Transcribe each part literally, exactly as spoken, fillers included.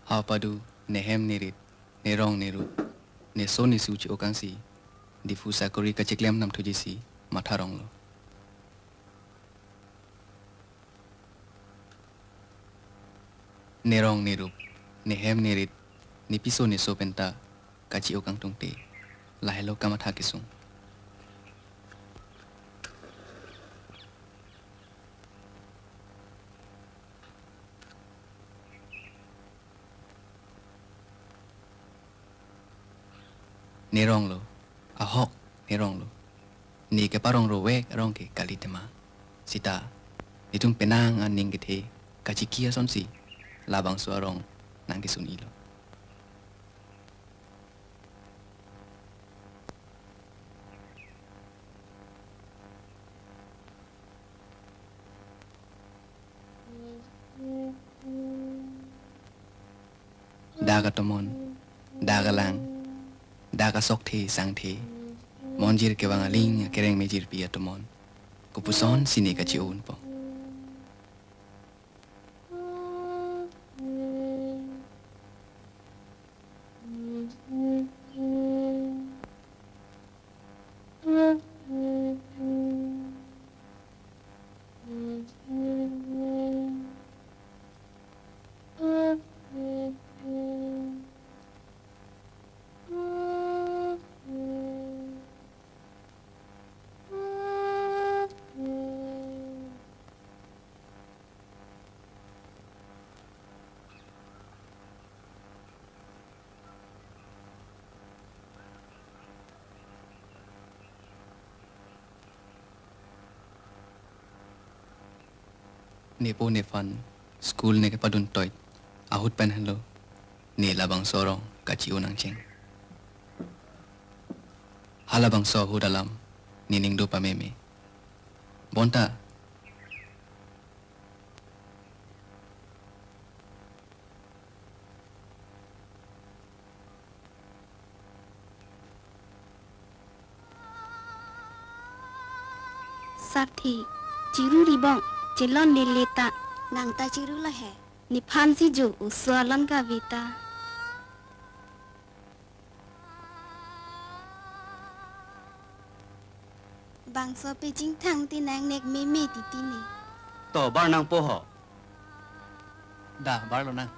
Apadu, nehem nerit, nerong nerup, neso nesu che-okangsi, Diphu sakori kacheklem namthuji si matha ronglo. Nerong nerup, nehem nerit, nepiso neso penta kache-okang tungte, lahelo kamatha kesung. Neronglo, ahok neronglo. Ne keparong rovek arong ke kali tema. Sita, netum penang aning kethe kachiki asonsi labangso arong nangkesun-ilo. Dak atomon, dak alang, dak asokthe sangthe, monjir kevang aling akereng mejirpi atomon, kopusonsi ne kache-o unpo. Nepo nephan school ne kepadun toit ahut pen henlo ne labangso arong kache-o nangcheng. Halabangso ahut alam nening do pameme. Bonta Sarthe, chiru ribong, chelon lele ta. Nang ta chirulo he. Nephansi jo, oso alon kave ta. Bangso pechingthang ti nang nek meme titi ne. To, bar nangpo ho. Da, barlo nang.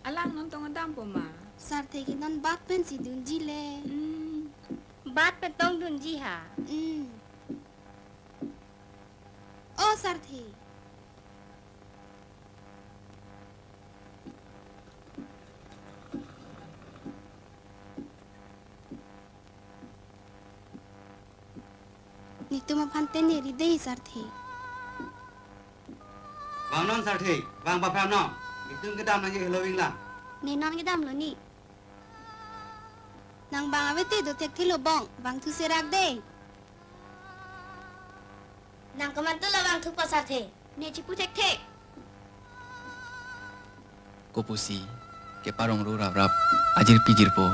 Alang non tong dampo ma? Sarthe ke non bat pensi dunji le. Hmm. Bat pen tong dunji ha. Hmm. O Sarthe. Netum aphan te neri dei Sarthe. Vangnon Sarthe, vang baphamnon. Netum kedam nangji helo vinglang. Ne non kedamlo ni. Nang bang ave te do thekthelo bong, vangthu serak dei. Nang komantu lo vangthupo Sarthe. Ne chipu thekthe. Kopusi keparong ro raprap, ajirpi jirpo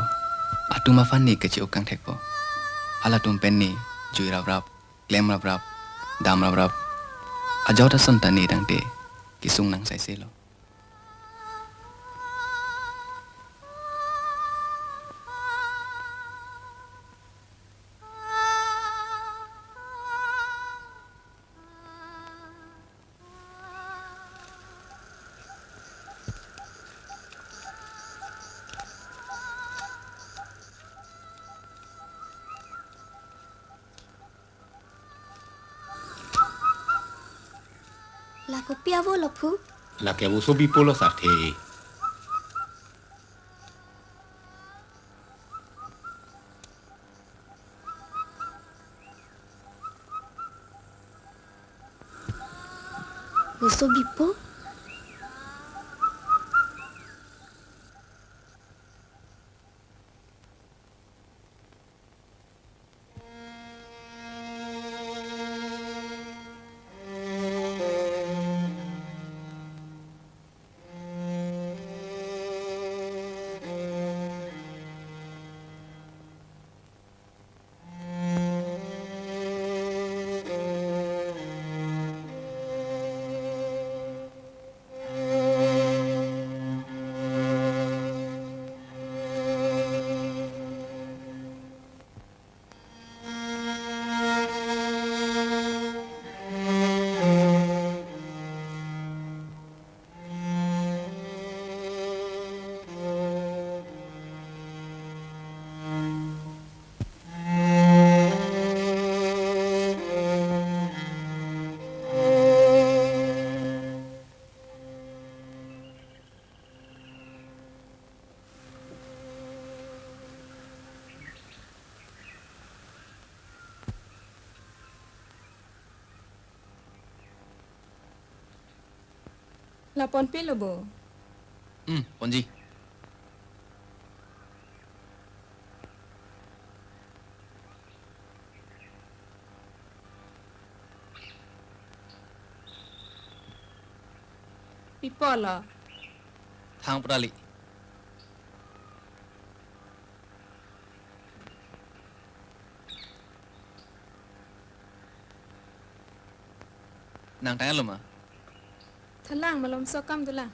atum aphan ne kache-o kangthekpo. Halatum pen ne jui raprap, klem raprap, dam raprap. Ajot ason ta ne tangte kesung nang saiselo. La kopi avo lo phu? Lake oso bipo lo Sarthe. Oso bipo? La ponpe lo bo. Hmm, ponji. Pi apot lo? Thang prali. Nang tanglo ma? Thalang, malomso akam dolang.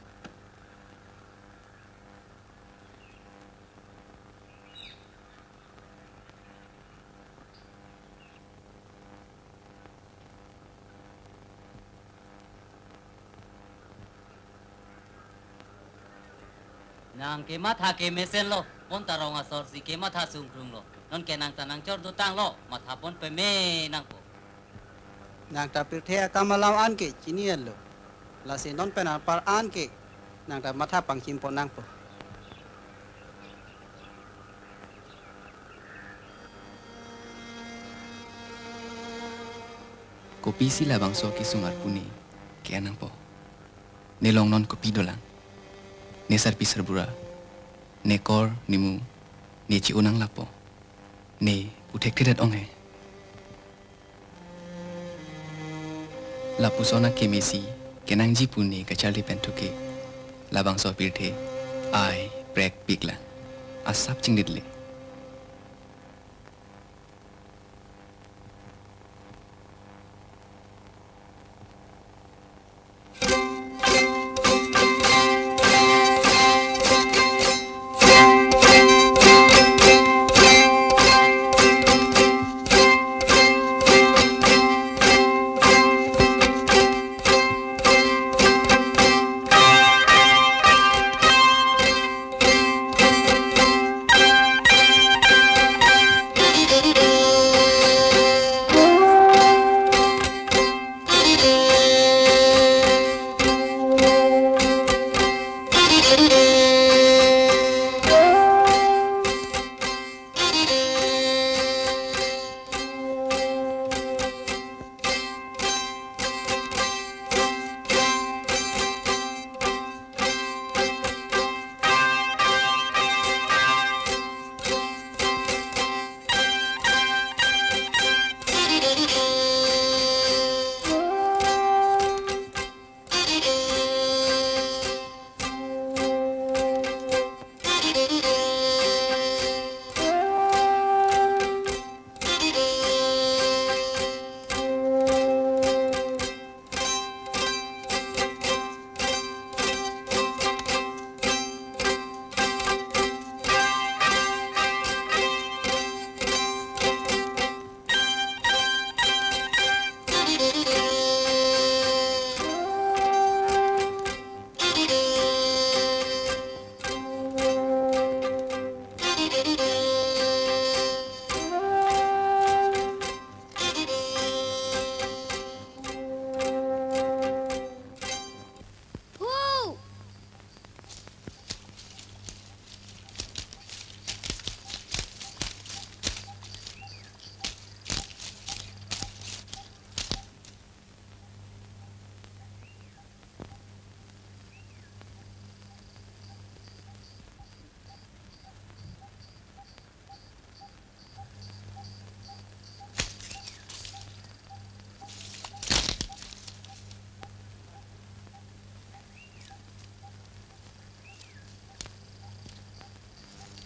Nang kematha ke mesen lo, pon ta rong asor si kematha sungkrung lo. Non ke nang ta nangchor dotang lo, matha pon peme nangpo. Nang ta pirthe akam alam an ke chini-et lo. Lasi non pen apar an ke nang ta matha pangchim pon nangpo. Kopisi labangso kesung arpu ne ke-en nangpo? Ne long non kopi dolang? Ne sarpi sarbura, ne kor, ne mu, ne che-o nang lapo. Ne pu thekthedet ong he. Lapuson akeme si kenangji pu ne kacharli pen thu ke labangso pirthe ai prekpik lang. Asap chingdit le.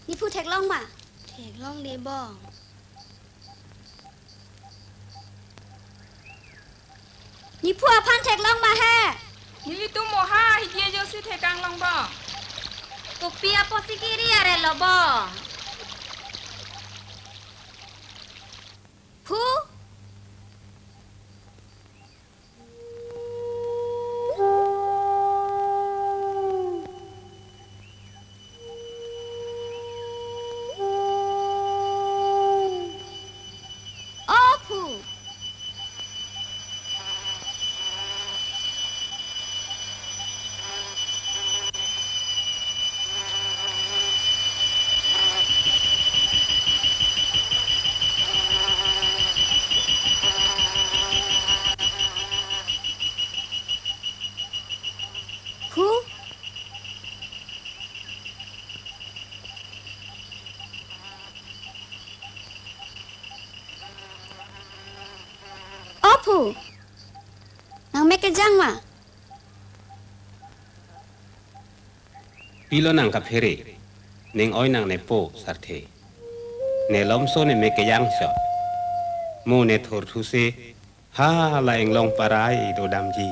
Nephu theklong ma? Theklongle bong. Nephu aphan theklong ma he? Nelitum moha hidi ajoksi thekang long bong. Kopi apotsi kiri arelo bong. Phu. O phu. Phu, nang mek kejang ma? Pilo nang kaphere, ning oi nang nepo Sarthe. Ne lomso ne mek kejang so. Mo ne thurthu se, ha la Inglong Parai dodamji.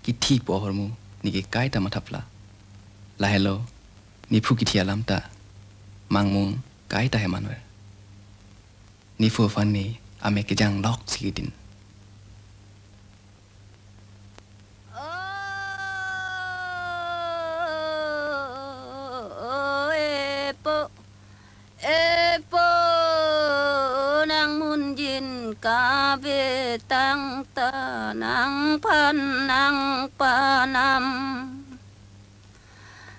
Kithi pu ahormu neke kaita mathapla. Lahelo, nephu kithi alam ta mangmung kaita he manver. Nephu aphan ne amek kejang lok si kedin. O epo, epo, nang munjin kabe tangta, nangphan nangpanam,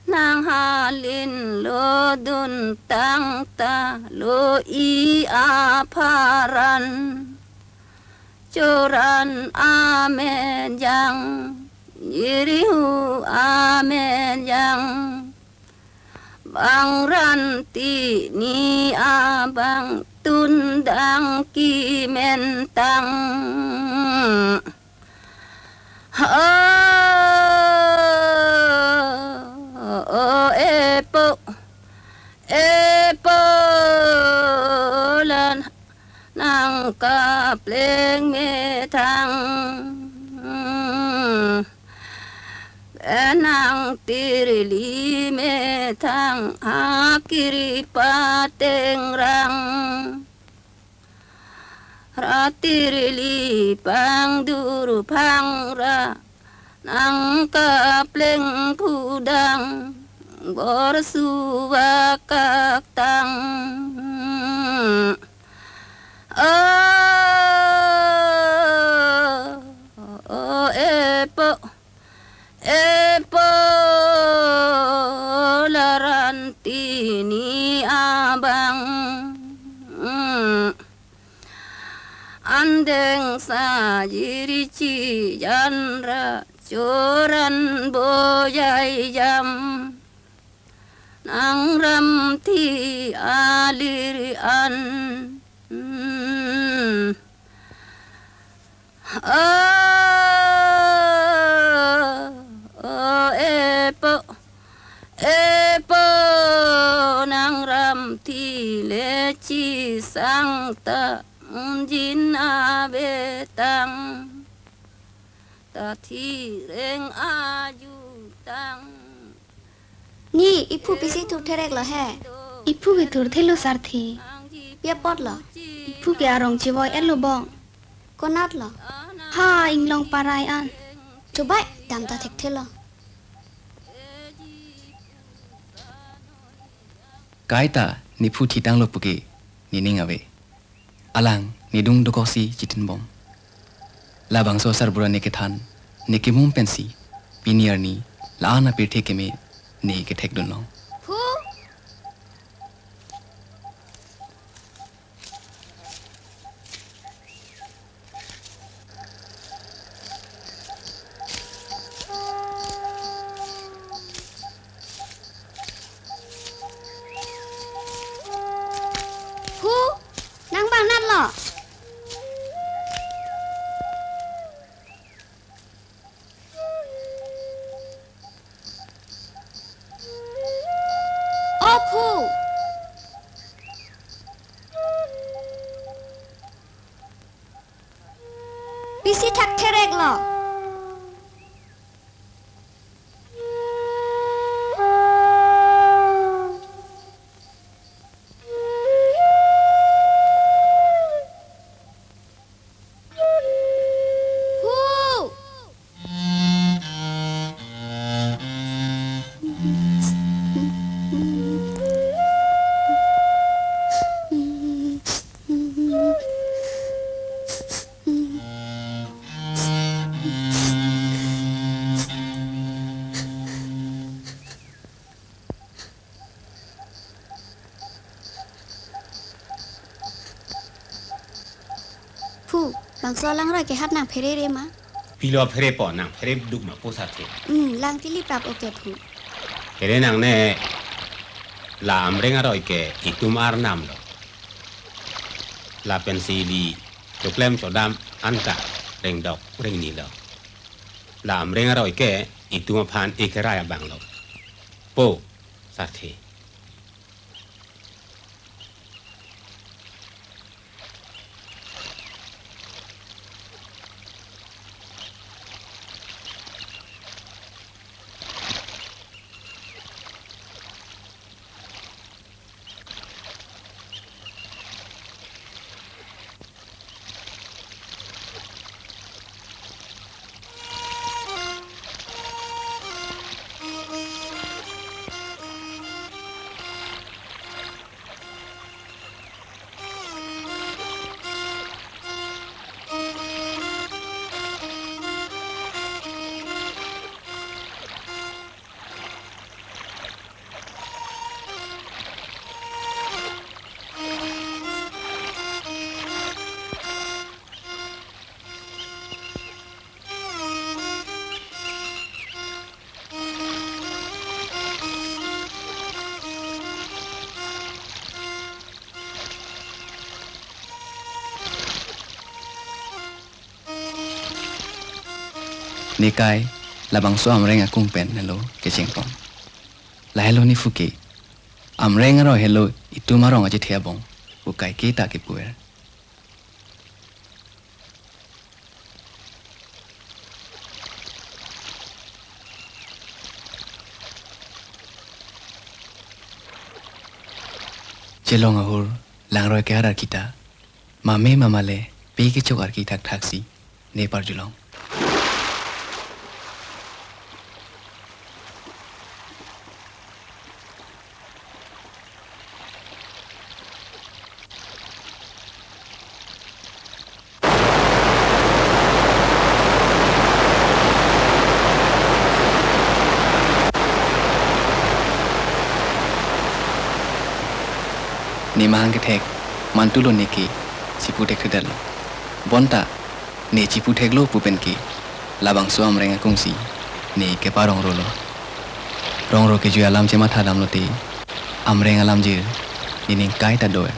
nang halin lodun tangta, lo-i apharan, choran amenjang, nirihu amenjang, bang ranti ni abang tundang kimentang. O, o epo, epo, la nang kapleng methang, nang tirli methang, ha kiri patengrang, ra tirli pangdur pangra, nang kapleng pudang, borsuwa kaktang. O, o epo, epo, la ranti ni abang, andeng sajirchi janra, choran boyai jam, nang ramthi alir an. O, o epo, epo, nang ramthi lechi sangta, munjin abetang, ta thireng ajutang. Ni, iphu pisi thurtherek lo he? Iphu ke thurthelo Sarthe. Pi apotlo? Iphu ke arong chevoi-etlo bong. Konatlo? Ha, Inglong Parai an. Chobai, damta thekthelo. Kaita nephu thitanglo puke nening ave. Alang nedung dokoksi chitinbom. Labangso asarbura ne kethan, ne kemum pensi, pini arni la-an apirthe keme ne kethekdunlong. Phu. Phu, nang bang natlo? O phu. Pisi thakthereklo? Phu! Bangso alangroi ke hat nangphere re ma? Pilo pherepo, nangphere duk ma pu sarthe. Hmm, lang tili prap oke phu. Phere nangne, la Amreng aroi ke itum arnam lo. Lapensi ili choklem chodam anta rengdok rengni lo. La Amreng aroi ke itum aphan ekerai abang lo. Po, sarthe. Nekai, labangso Amreng akung pen helo kechengpon. Lahelo nephu ke, Amreng aroi helo itum arong achethe abong, pu kaike ta kepuver. Chelong ahur, langroi kehar arki ta, mame mamale, pe kechok arki thakthak si, ne parjulong. Ne mahang kethek, mantulo neke, chipu thekthedetlo. Bonta, ne chipu theklo pu pen ke, labangso Amreng akung si, ne keparong rolo. Rong ro kejui alam chematha damlote, Amreng alam jir, nening kaita dover.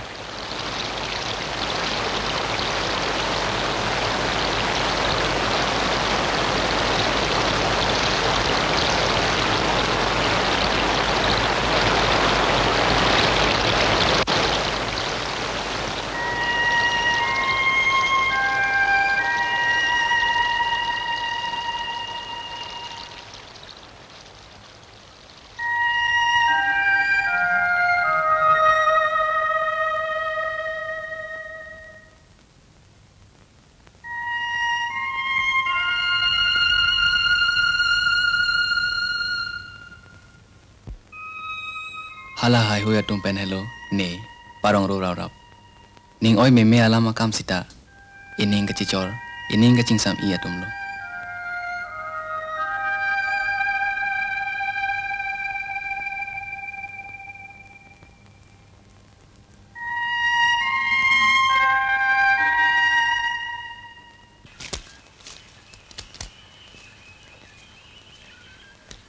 Hala haihui atum pen helo ne parong ro rap rap. Ning oi meme alam akam sita, ining kachechor, ining kachingsam-i atum lo.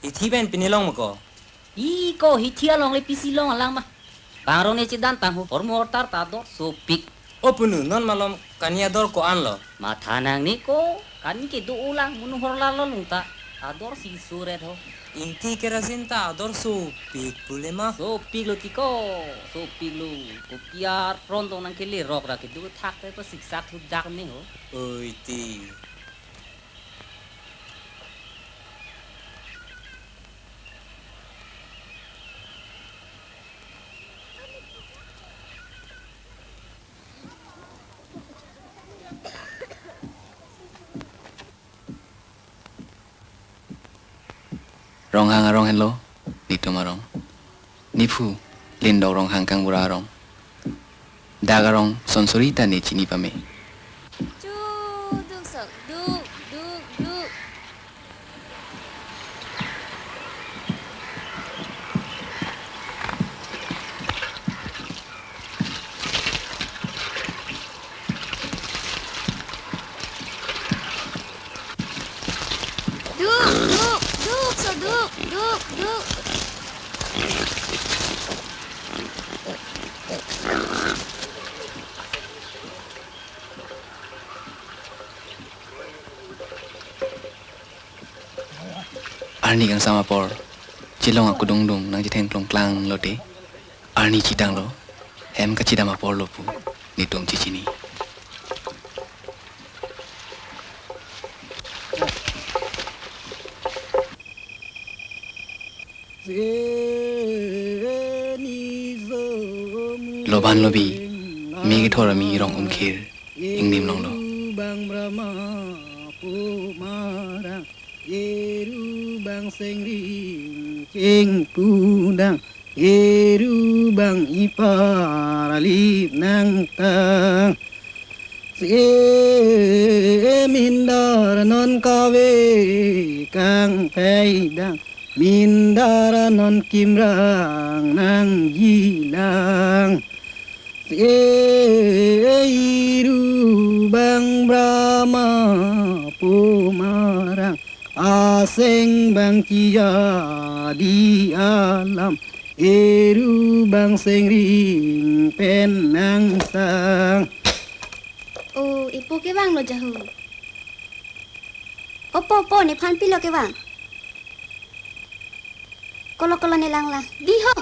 Hithi pen pini long ma ko? I ko hithi along le pisi long alang ma. Bang rong ne chedan tang ho. Hormu hortar ta ador sopik. O punu, non malom kani ador ko-an lo? Matha nangne ko, kani kedo-o lang, munu horlar lo lung ta. Ador si suret ho. Ingti kerasin ta ador sopik pule ma. Sopik lo ti ko, sopik lo. Kopi aron tong nangkele rok ra kedo thak te pa siksak thudak ne ho. Oi ti. Ronghang arong helo, netum arong. Nephu, Lindok Ronghang Kangbura arong. Dak arong sonsori ta ne chini pame. Chu, duk sok, duk, duk, duk. arni kangsam apor chelong akedung dung nangchetheng klongklang lote, arni chetanglo, hem kachedam apor lo pu netum chechini. Loban lobi, me kethor ami rong umkhir ingnim longlo. Eru bang Brahma pu marang, eru bang sengring chingpudang, eru bang ipar alip nangtang. Se mindar non kave kangpei dang, mindar non kimrang nangjilang. Se eru bang Brahma pu marang, aseng bang kejadi alam, eru bang sengring pen nangsang. O, ipo kevanglo jahu. Opo, opo, nephan pilo kevang? Kolo, kolo, ne langlang. Di ho.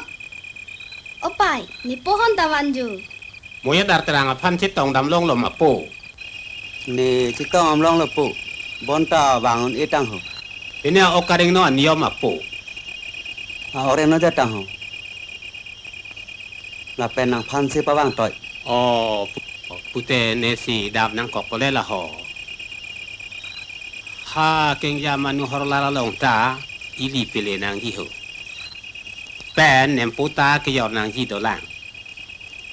Opai, ne pohon ta vanjo. Moya dar terang aphan chetong dam longlo ma po. Ne chetong dam longlo po. Bonta vang un-e tang ho. Pine ok kareng no aniyom ma po. A, ok reng no ja tang ho. Lapen nangphan si pavang toi. O, pu-, pute ne si dap nangkok kole la ho. Ha kengja manu hor lara long ta ili pele nangji ho. Pen nempu ta kejor nangji dolang.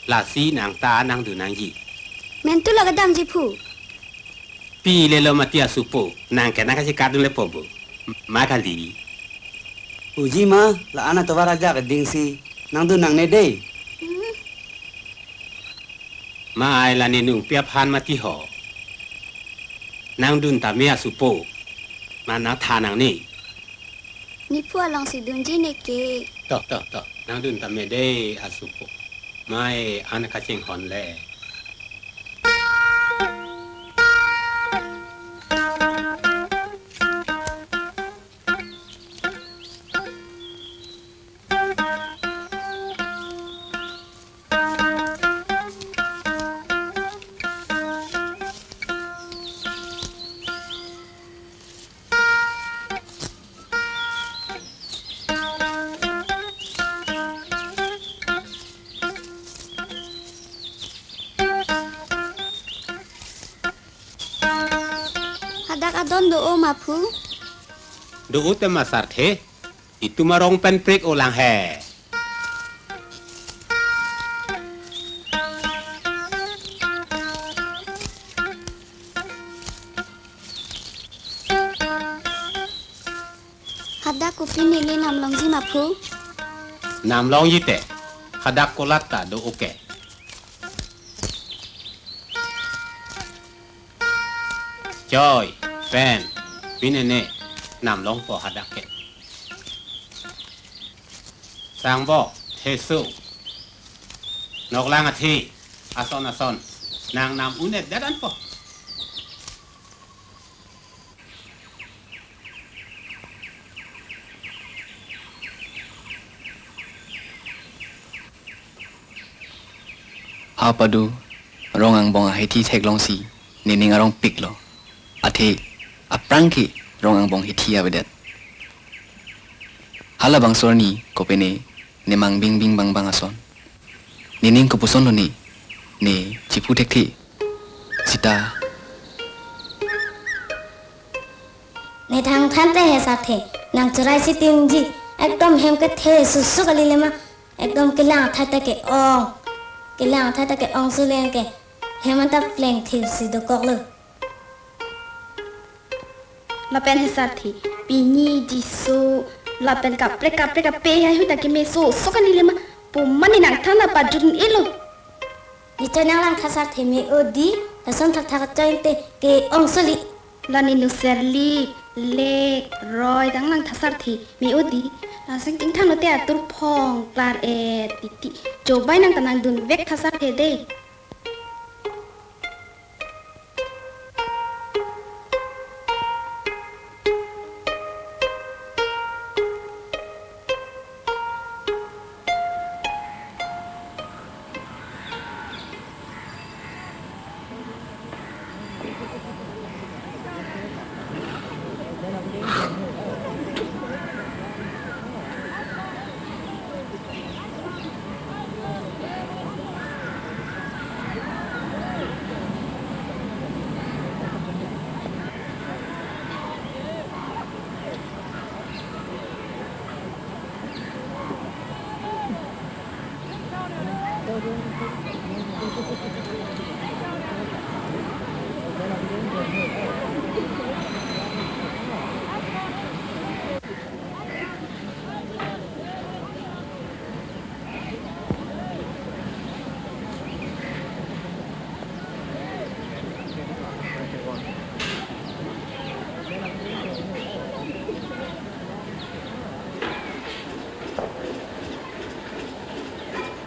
Lasi nang ta nangdun nangji. Mentu lo kedamji phu. Pi lelo mati asupo, nang ke nang kasi kadun le pobo. Ma kali. Uji ma, la-an atovar ajak dingsi nangdun nangne dei. Hmm. Ma ai la nenung pi aphan mati ho. Nangdun tame asupo. Ma nang tha nangne. Nephu alongsi dunji neke. To, to, to. Nangdun tame dei asupo. Mai an kachinghon le. Hadak adon do-o ma phu? Do-o te ma sarthe, itum arong pen prik olang he. Hadak kopi neli namlongji ma phu? Namlongji te, hadak kolat ta do-o ke. Choi, pen, pine ne, namlongpo hadak ke. Sangbo, theso. Noklang athi, ason ason, nang nam un-e det anpo. Ha padu, rong angbong ahithi theklongsi, nening arong piklo. Athe, aphrang ke rong angbong hithi avedet. Halabangso arni, kopine, nemang bingbing bangbang ason. Nening kopuson lo ne, ne chiphu thekthe. Sita. Ne thangthan te he sarthe, nang chorai si timji, ekdom hem kethe susu kali lema, ekdom kelang athai ta ke-ong, kelang athai ta ke-ong sulen ke, hem anta plengthip si dokoklo. Lapen he sarthe, pini jiso, lapen kaprek kaprek ape hai hu ta kemeso, so kali lema, pu mane nangthan ta pajut un-elo. Ne choi nanglang tha sarthe me-odi, lason thakthak choi te ke-ong soli. La nenu serlip, lek, roi, dang lang tha sarthe me-odi, la seng tingthang lote atur phong, klar et, titi. Chobai nang ta nangdun vek tha sarthe dei.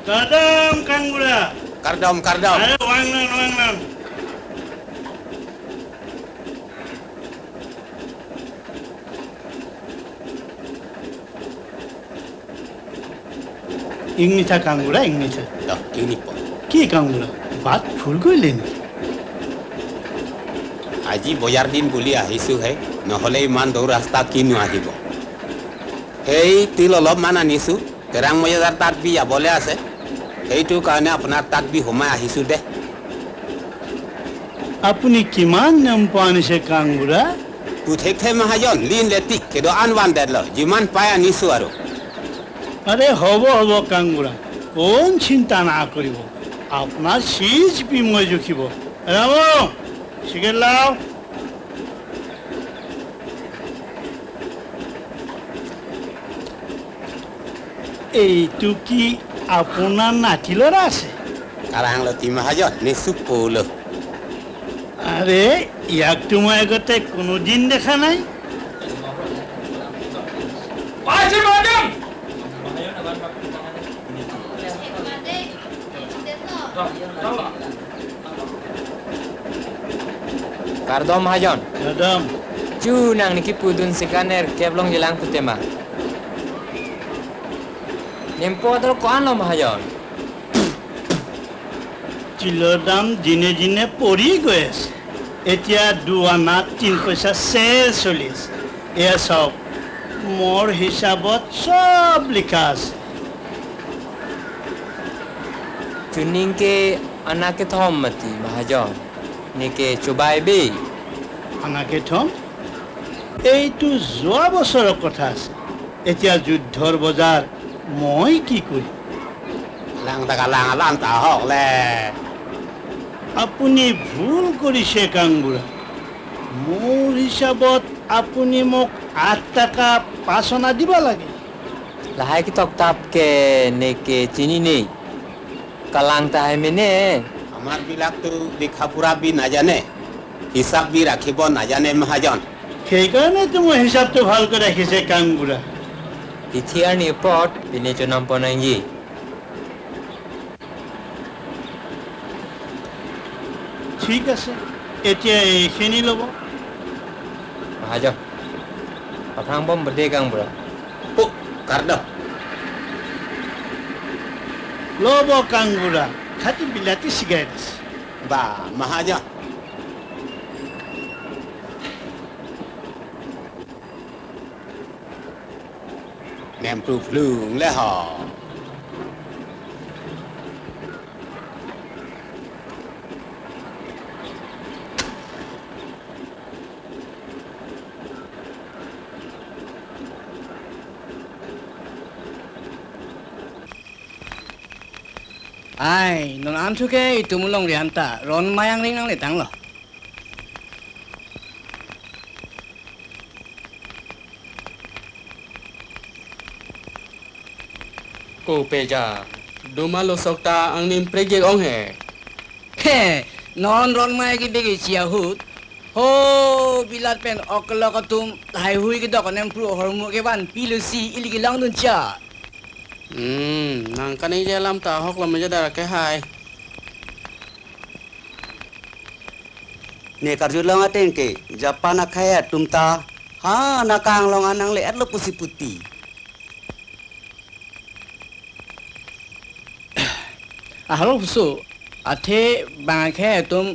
Kardom, kangbura. Kardom, kardom. Ayo, vangnon, vangnon. Ingni tha kangbura, ingni tha. Dok, ingni po. Ki kangbura, bat phul koile niki? আজি বজাৰ দিন বুলি আহিছো হে, নহ'লে ইমান দূৰ ৰাস্তা কিনো আহিব? সেই তিল অলপমান আনিছো, তেৰাং মৌজাদাৰ তাত বি যাবলৈ আছে, সেইটো কাৰণে আপোনাৰ তাত বি সোমাই আহিছো দে। আপুনি কিমান নেমপো আনিছে, কাংবুঢ়া? পুথেকথে মহাজন, লিন লেটিক, কেইডালমান দেৰ ল, যিমান পাই আনিছো আৰু। আৰে, হ'ব, হ'ব, কাংবুঢ়া। কোন চিন্তা না কৰিব। আপোনাৰ চিজ বি মই জুখিব। ৰাম, চিকেট লাও। এইটো কি আপোনাৰ নাতিলৰ আছে? কালাংলতি মহাজন, নিচুক পৌল। আৰে, ইয়াকতো মই আগতে কোনোদিন দেখা নাই। পাইছে, madam. Kardom, Mahajon. Kardom. Chu nang niki pudun sekaner keblong jelang putema. Nempo ador ko-an lo, Mahajon? তিলৰ দাম দিনে দিনে পৰি গৈ আছে। এতিয়া দুআনা তিন পইচা চেৰ চলি আছে। এয়া চাওক, মোৰ হিচাপত চব লিখা আছে। Chuning ke ana kethom mati, Mahajon. Neke chobaibe. Ana kethom? এইটো যোৱা বছৰৰ কথা আছে। এতিয়া যুদ্ধৰ বজাৰ, মই কি কৰিম? Lang ta kalang alam ta ahok le. আপুনি ভুল কৰিছে, কাংবুঢ়া। মোৰ হিচাপত আপুনি মোক আঠ টকা পাঁচ অনা দিব লাগে। Lahai ketoktap ke neke chinine. Kalang tahai mene. আমাৰবিলাকতো লিখা পঢ়া বি নাজানে, হিচাপ বি ৰাখিব নাজানে, মহাজন। সেইকাৰণেতো মই হিচাপটো ভালকৈ ৰাখিছে, কাংবুঢ়া। Pithiar ni pot pine chonam ponangji. ঠিক আছে, এতিয়া এইখিনি ল'ব। Mahajon. Aphrang bom bede, kaংবুঢ়া. Oh, kardo. Lo bo, kaংবুঢ়া, khati bilati sigaret. Ba, Mahajon. Nempruphlung le ho. Ai, non an thu ke itum longri anta, ron mayang ring nangletanglo. Kopeja, duma losok ta angnim prejek ong he. He, non ron mai ki begi chi ahut. Ho, bilat pen oklok atum, lahai hui kedok nempru ahormu kevan pilusi ili kelongdun cha. Hmm, nang kaningje alam ta ahok lo mejadar ke hai. Ne karjulong ateng ke, Japan akhei atum ta, ha, nakang long anang le-etlo pusi puti. Ahalo pusu, athe bang akhei atum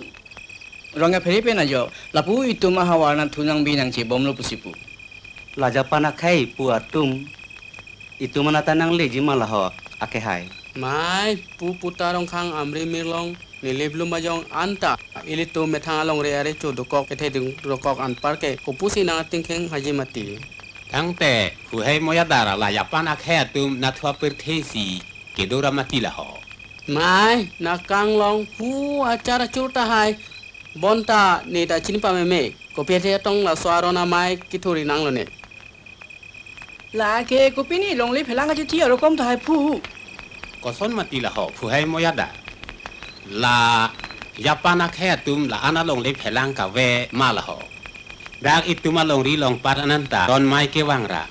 rong aphere pen ajo, lapu itum ahavar nat thu nangbi nangchebomlo pusi pu. La Japan akhei pu atum, itum anat ta nangleji ma laho akhei hai. Mai, pu puta Rongkhang amri mirlong, nilip lum ajong anta, ilitum methang alongri ari chu dokok, kethe dung dokok anpar ke, kopusi nang ating kheng haji mati. Tangte, hu hai moyadar la Japan akhei atum nathu apirthe si kedo ra mati laho. Mai, nakang long, hu achar achur tahai, Bonta ne ta chini pameme, kopi athe tong laso aron amei kethur-i nanglo ne. Lake kopi ne longle phelang kachethi arokom tahai phu. Koson mati laho, phu hai moyada. La Japan akhei atum la-an alongle phelang kave ma laho. Dak itum alongri longpat ananta ron mei kevang ra.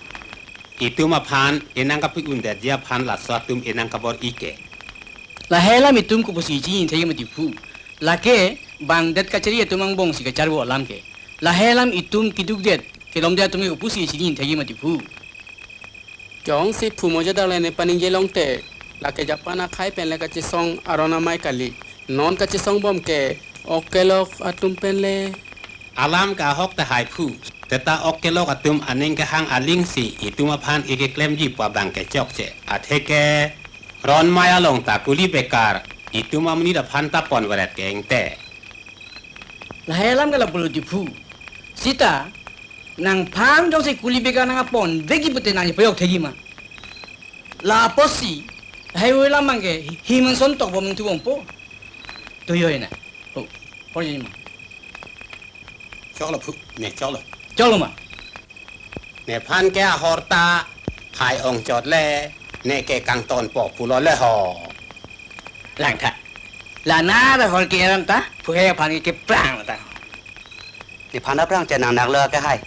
Itum aphan enang kapi-undetji aphan laso atum enang kabor-i ke. Lahei alam itum kopusi chini thekji mati phu. Lake bangdet kachari atum angbongsi kacharbo alam ke. Lahei alam itum kedukdet, kelomdet atum ke kopusi chini thekji mati phu. Jongsi phu moyada le ne paningje longte, lake Japan akhei pen le kachesong aron amei kali. Non kachesong bom ke ok kelok atum pen le. Alam ke ahok tahai phu. Seta ok kelok atum aning kehang alingsi itum aphan ikeklemji pu abang ke chokche. Atheke ron mei along ta kuli bekar itum amonit aphan ta ponveret ke-eng te. Lahei alam ke lapulo ti phu. Seta nangphan jongsi kuli bekar nangponvekji pute nangji payok thekji ma. La apotsi lahei alam abang ke himang son tok bom thu bompo. To joi na. Ho, por joi ma. Choklo phu, ne choklo. Choklo ma. Nephan ke ahorta hai ongchot le, ne ke kangtonpo pulo le ho. Langtha. La nara hor ke aram ta, phu hai aphan ke keprang ta. Nephan apprang chenang nak lo ke hai.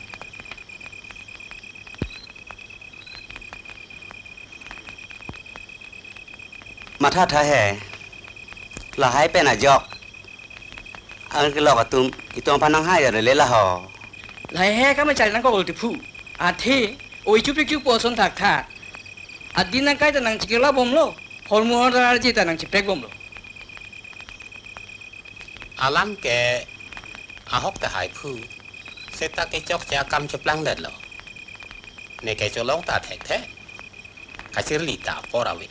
Matha tha he. Lahei pen ajok. Ang kelok atum itum aphan nanghai ya le laho. Lahei he kam chai nangkok ti phu. Athe, oi chupri chupo ason thakthak. Adin nangkai ta nangchikela bomlo. Hormu hortar arje ta nangchiprek bomlo. Alam ke ahok tahai phu. Seta kechokche akam cheplangdetlo. Ne kecholong ta thekthe. Kachirli ta apor ave.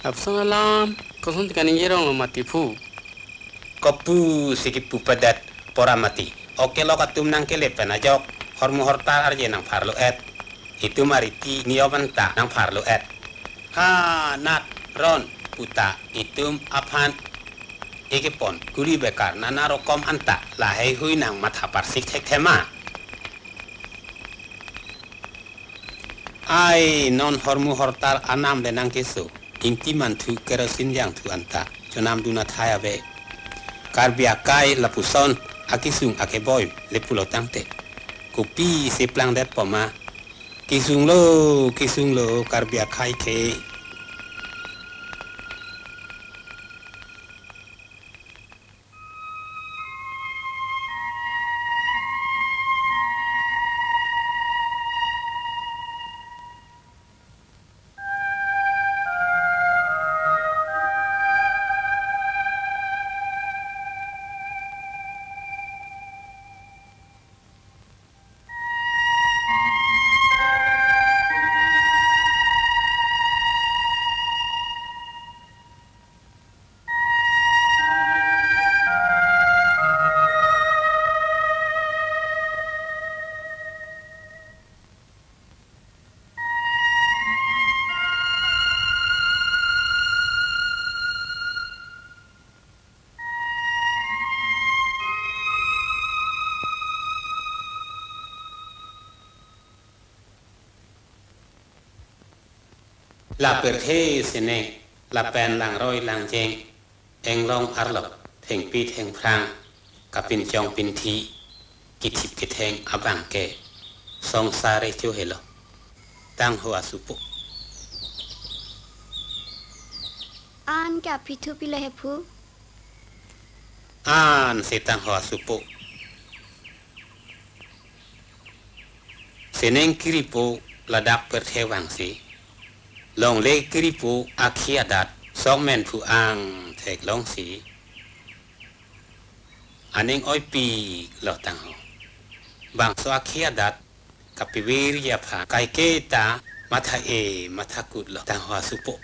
Lapuson alam, koson ti kaningje ronglo mati phu. Kopusi kipu pedet pora mati. Ok kelok atum nangkele pen ajok, hormu hortar arje nangpharlo et. Itum ariti niyom anta nangpharlo et. Ha, nat, ron, puta, itum aphan ikepon kuli bekar nana rokom anta laheihui nangmatha parsik thekthe ma. Ai, non hormu hortar anam le nangkeso. Ingti manthu kerosin jangthu anta chonamdun athai ave. Karbi akai lapuson akesung akeboi le pulo tangte, kopisi plangdetpo ma. Kesunglo, kesunglo, Karbi akai ke. La pirthe sene, lapen langroi langjeng, englong arlok, thengpi thengphrang, kapinchong pinthi, kithip kitheng abang ke songsar recho helo. Tangho asupo. An ke aphi thu pilo he phu? Ansi tangho asupo. Sining kiripo ladak pirthe vangsi, longle kiripo akhi adat sok men phu ang theklongsi, aning oipi lo tangho. Bangso akhi adat kapivirji aphan kaike ta matha-e mathakut lo tangho asupo.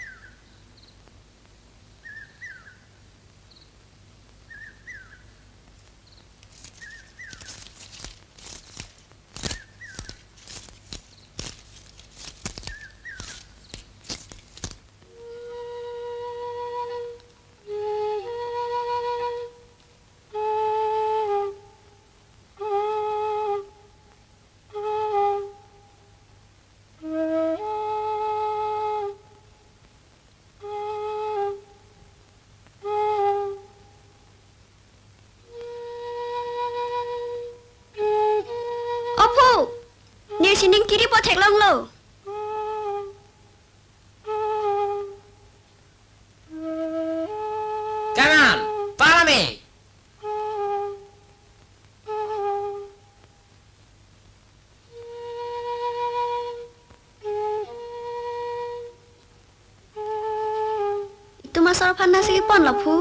theklonglo. Kanan, parame. Itum asor aphan nangsi ponlo phu.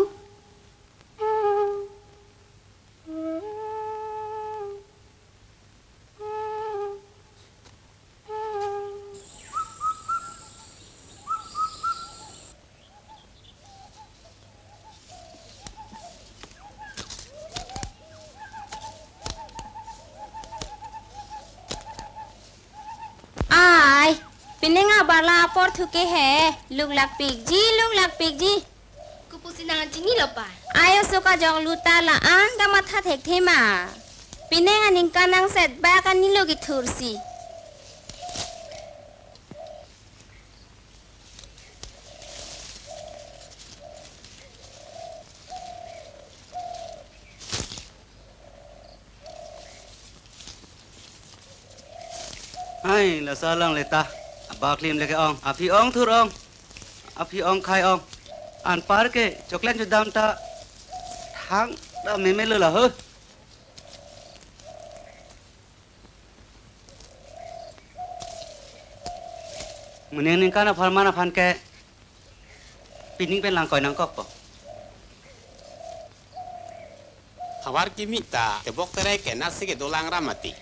Ai, pining abarla apor thuke he, luklak pikji, luklak pikji. Kopusi nang chinilo pa? Ayo suka jok luta la-an kamatha thekthe ma. Pining aningkan nangset ba kanilo kithursi. Ai, laso along le ta. Abak lim leke ong. Aphi ong thur ong. Aphi ong khai ong. Anpar ke choklen chudam ta thang ta memelo la ho. Moning aningkan apharman aphan ke pining pen langkoi nangkokpo. Havar kimi ta tebok tere ke nasi ke dolang ramati.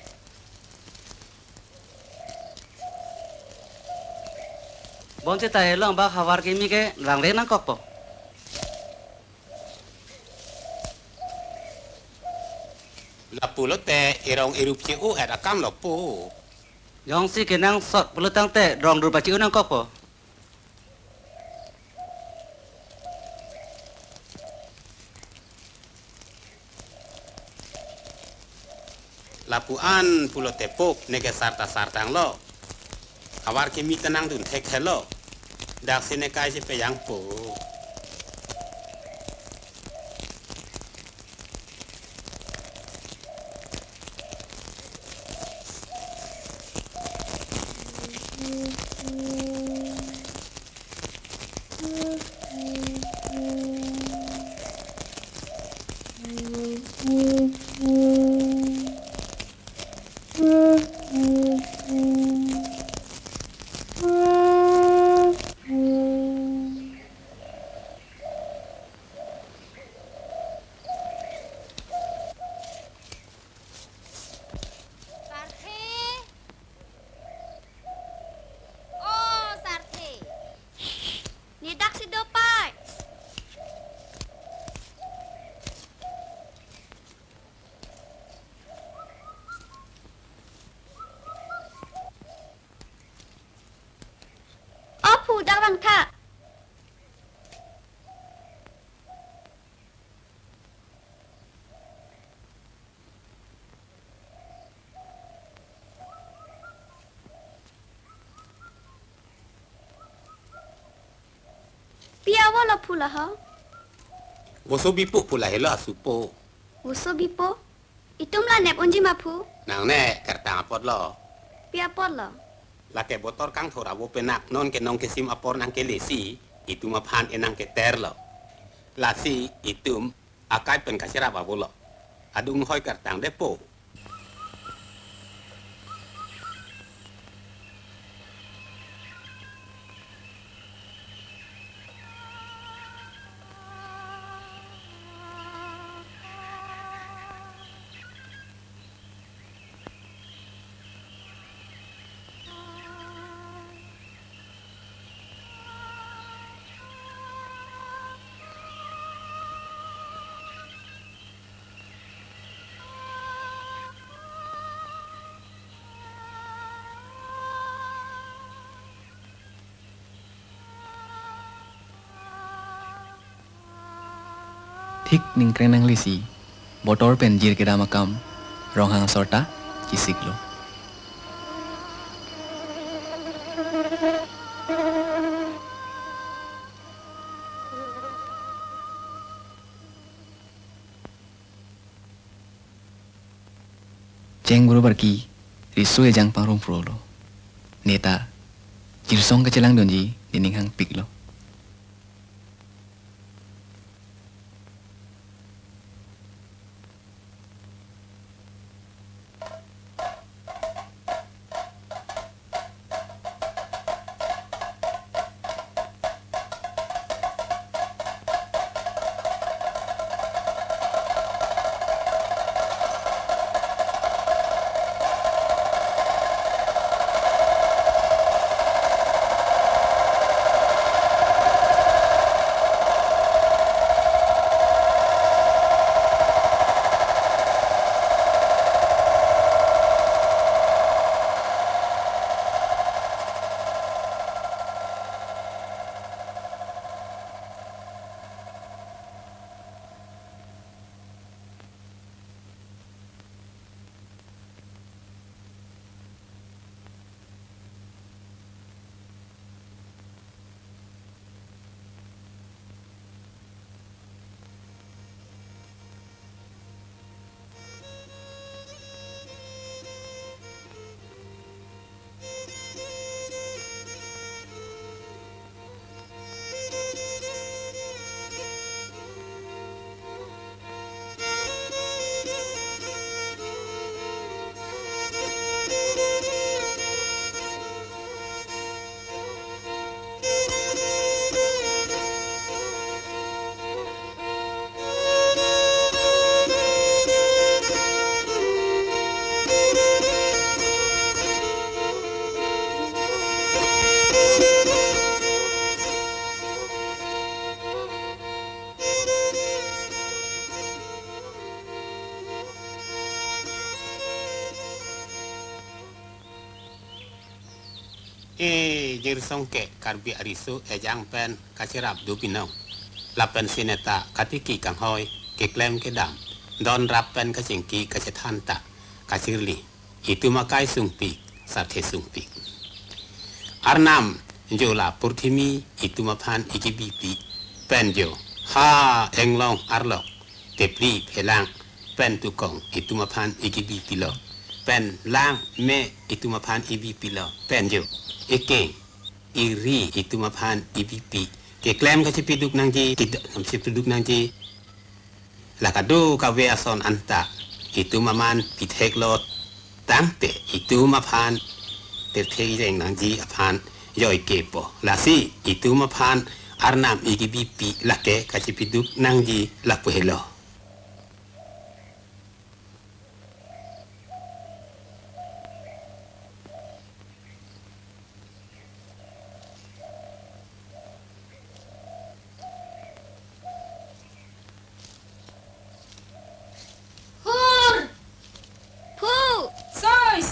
Bonseta elong bak havar kimi ke langre nangkokpo. Lapulote erong erup che-o-et akam lo po. Jongsi kenangsot pulotangte rong dur pachi-o nangkokpo. Lapu-an pulote pok neke sarta sartanglo. Havar kimi ta nangdun thekhelo. Daksi nekai si pejangpo. Sarthe. O Sarthe. Ne daksi do pai. O phu, dak vangtha. Pi avo lo phu la ho? Voso bipo phu lahelo asupo. Voso bipo? Itum la nep unji ma phu? Nangne kertang apotlo. Pi apotlo? Lake botor kangthor avo penak non ke nong kesim apor nangkelesi, itum aphan enang keterlo. Lasi itum akai pen kacherap avolo. Adung hoi kertang depo. Thik ningkreng nanglesi, botor pen jir kedam akam, Ronghang asor ta chesiklo. Cheng buru barki, riso ejang pangrum phrolo. neta jirsong kachelangdunji nening hangpiklo. E jirsong ke Karbi ariso ejang pen kacherap do binong. Lapen si neta katiki kanghoi, keklem kedam, don rap pen kachingki kachethan ta kachirli. Itum akai sungpik, sarthe sungpik. Arnam, jo la purthimi itum aphan ikibipi pen jo. Ha, englong arlok, tepri phelang pen tukong itum aphan ikibipilo. Pen lang me itum aphan ibipilo. Pen jo. Eke, iri itum aphan ibipi. Keklem kachepiduk nangji, kidam chepiduk nangji. La kado kave ason anta itum aman pitheklo tangte itum aphan pirthe ireng nangji aphan joi kepo. Lasi itum aphan Arnam ikibipi lake kachepiduk nangji lapu helo. Hur! Phu! Sois!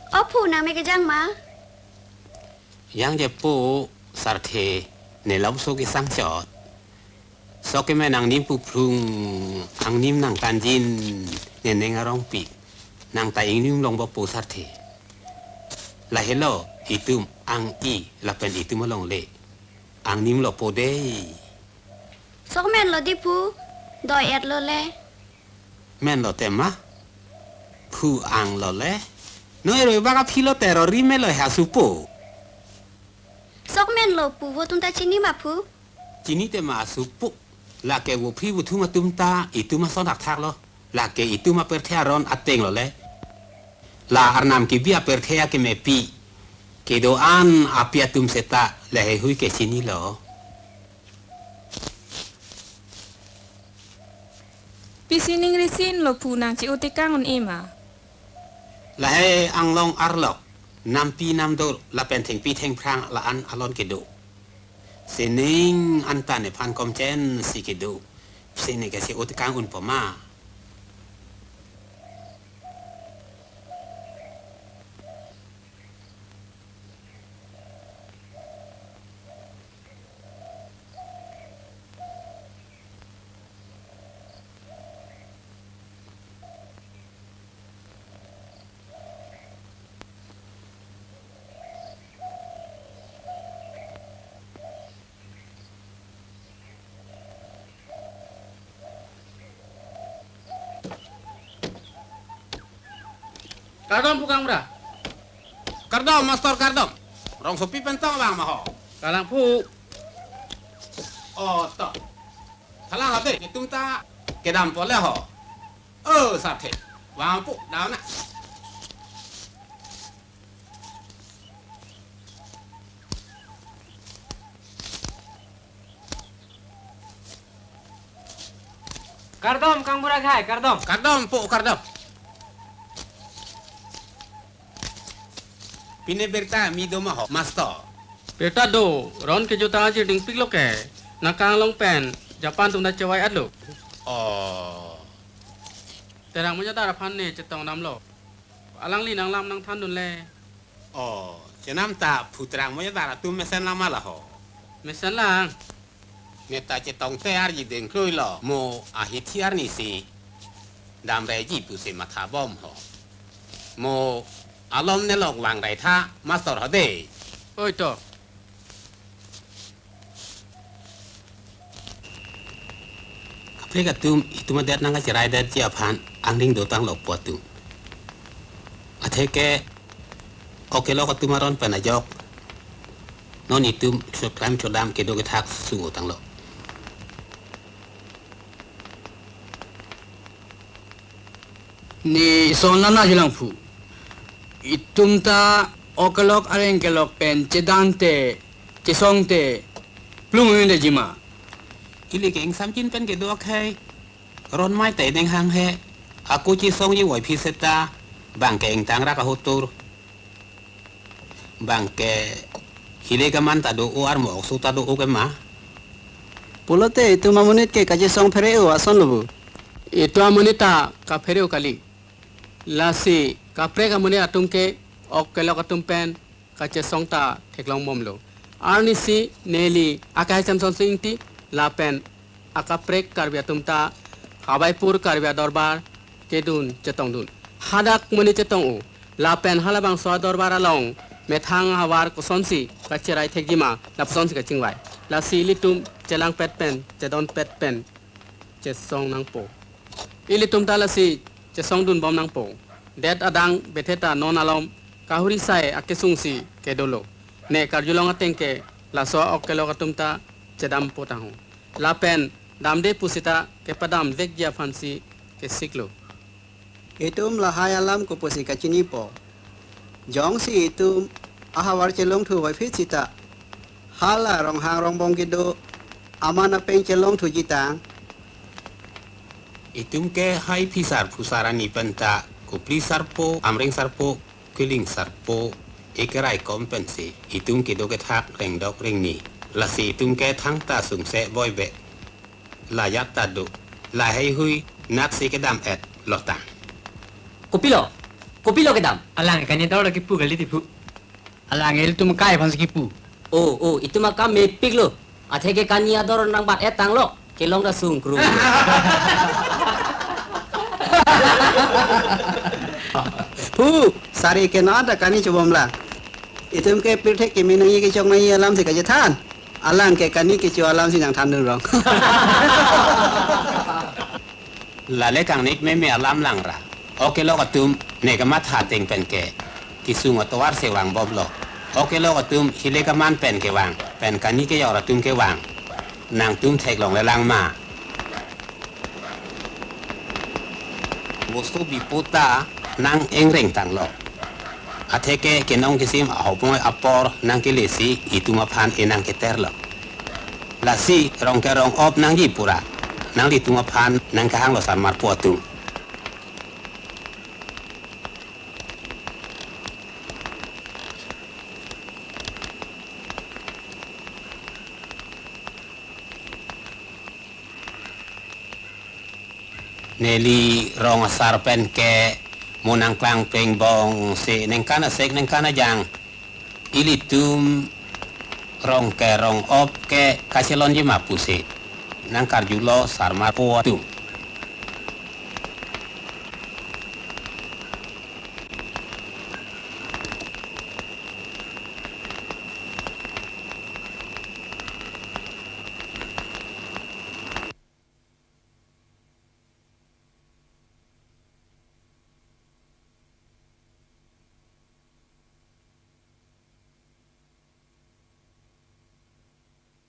O phu, nang me kejang ma? Yang jepo sarthe, ne lamso kesang chot. Sok kemen angnim puphlung, angnim nangkanjin, ne neng arongpik, nang ta ingnim longpo sarthe. Lahelo itum ang-i lapen itum alongle. Angnim lopo dei. Sok menlo di phu, doi-etlo le. Menlo tema? Phu anglo le. Noi roi bak aphi lo tero ri melo ha supo. Sok menlo phu, vo atum ta chini ma phu? Chini tema supo. Lake vo phi vo thum atum ta itum ason thakthak lo. Lake itum apirthe aron ateng lo le. La Arnam kebi apirthe akemepi. Kedo-an api atum seta laheihui ke chinilo. Pisi ning risin lo phu, nang che-o tekang un-e ma? Lahei anglong arlok, nampi namdo lapen thengpi thengphrang la-an alon kedo. Sining anta nephan komchen si kedo. Sining ke che-o tekang unpo ma? Kardom pu kangbura. Kardom, master, kardom. Rongsopi pen tong vang ma ho? Kalang pu. Oh, to. Thalang ade, netum ta kedampo le ho. Oh, sathe. Vang pu, daun na. Kardom, kangbura khei, kardom. Kardom pu, kardom. Pine birta kimi do ma ho, master? Birta do, ron kejo ta ajir dingpiklo ke. Nangkanglong pen, Japan atum ta chevai atlo. Oh. Terang Monjadar aphan ne chetong damlo. Alangli nanglam nangthandun le. Oh, chenam ta phu Terang Monjadar atum mesen lang ma la ho? Mesen lang. Ne ta chetongte arji dengkroilo, mo ahithi arnisi damreji pusi mathabom ho. Mo alom nelok vang rai tha, master ho de. Oi to. Kaprek atum, itum adet nangkacheraidetji aphan angdeng dotanglo pu atum. Atheke ok kelok atum aron pen ajok non itum choklem chodam kedo kethak sung-o tanglo. Ne ison lam na jilang pu. Itum ta ok kelok areng kelok pen chedante, chesongte, plung un de jima. Ili ke ingsamjin pen kedo akhei. Ron mai te deng hanghe. Ako chesongji voiphit seta, bang ke ingtang rak ahotur. Bang ke hile keman ta do-o, armo oksu ta do-o ke ma. Pulote itum amonit ke kachesong phere-o ason lo pu. Itum amonit ta kaphere-o kali. Lasi kaprek amonit atum ke ok kelok atum pen kachesong ta theklongbomlo. Arnisi neli akehai Semson Sing Ingti lapen akaprek Karbi atum ta Hawaipur Karbi Adorbar kedun chetongdun. Hadak monit chetong-o lapen halabangso adorbar along methang ahavar kosonsi kacherai thekjima lapusonsi kachingvai. Lasi ilitum chelangpet pen, chedonpet pen chesong nangpo. Ilitum ta lasi chesongdunbom nangpo. Det adang bethe ta non alom kahuri sai akesungsi kedolo. Ne karjulong ateng ke laso ok kelok atum ta chedampo tangho. Lapen damde pusita kepadam vekji aphansi kesiklo. Itum lahai alam kopusi kachinipo. Jongsi itum ahavar chelongthu voiphit sita, hala Ronghang Rongbong kedo aman apeng chelongthuji tang. Itum ke hai phisar phusar ani penta, Kopli sarpo, Amreng sarpo, Kiling sarpo, ekerai kom pensi itum kedo kethak rengdok rengni. Lasi itum ke thangta sungse boibe. La jat ta do. La heihui natsi kedam-et lotang. Kopilo? Kopilo kedam? Alang kani dor kipu kali ti pu. Alang ilitum kai aphansi kipu. O, o, itum akam mepiklo. Atheke kani ador nangbat-et tanglo. Kelong ta sungkrung. Pu, sari ke non ta kani chobom lang. Itum ke pirthe kimi nangji kechok nangji alamsi kachethan. Alang ke kani kecho alamsi nangthandun rong. Lale kangnik meme alam langra. Ok kelok atum ne kamatha ateng pen ke kesung atovarsi vangbomlo. Ok kelok atum hile keman pen kevang, pen kani kejor atum kevang. Nangtum theklongle lang ma. Bostu bipo ta nang engreng tanglo. Atheke kenong kisim ahopoi apor nangkelesi itum aphan e nangketerlo. Lasi rong ke rong-op nangji pura. Nanglitum aphan nangkehanglo sarmar po atum. Neli rong asar pen ke mo nangklang pengbong si ningkan asek ningkan ajang ilitum rong ke rong-op ke kachelonji ma pusi nangkarjulo sarmar po atum.